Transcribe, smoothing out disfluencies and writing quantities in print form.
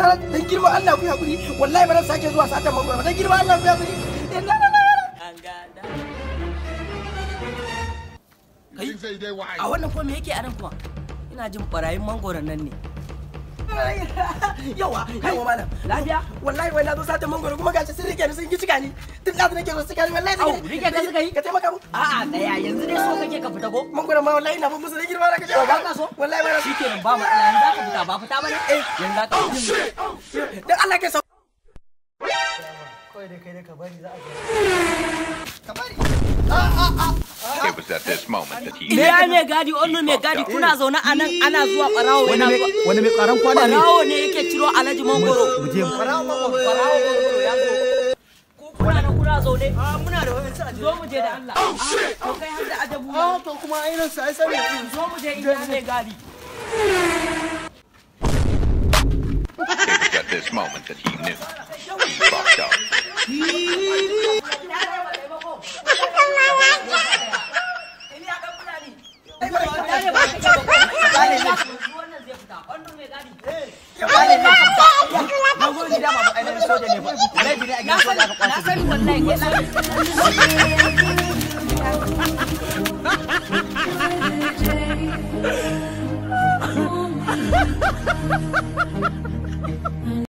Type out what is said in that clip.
Dan girman Allah ku hakuri, wallahi ba zan sake zuwa satan mangoro ba. Dan girman Allah ku hakuri. Kai, a wannan ko me yake a nan kuma? Ina jin barayin mangoron nan ne. Yawa, yawa malam. Lafiya? Wallahi wai na zo satan mangoro kuma gashi sun rike ni, sun cika ni. Tun da nake so cika ni wallahi. Au, rike ka suka yi? Ka taimaka mu. A'a, tsaya yanzu dai so kake ka fita ko? Mangoro ma wallahi ina bin musu da girma na ka To ba ka so? Wallahi ba. Shikenan ba matsala, yanzu za ka fita ba fita bane? Eh, yanzu za ka fita. Dan Allah ke so. Kawai dai kai dai ka bari za a ga. Ka bari. It was at this moment that he Iliya mai gadi, Onnu mai gadi, kuna zaune a nan ana zuwa barawo yana zuwa. Wani mai karan kwana ne? Barawo ne yake ciro Alhaji Mangoro. Mu je mu. Barawo Mangoro ya zo. Ku kuna nan kuna zaune. Muna da wani sa. Zo mu je da Allah. To kai har da ajabu. Ah, to kuma ai nan sai sai. Zo mu je Iliya mai gadi. It was at this moment that he knew. He fucked up. Na sani wallahi.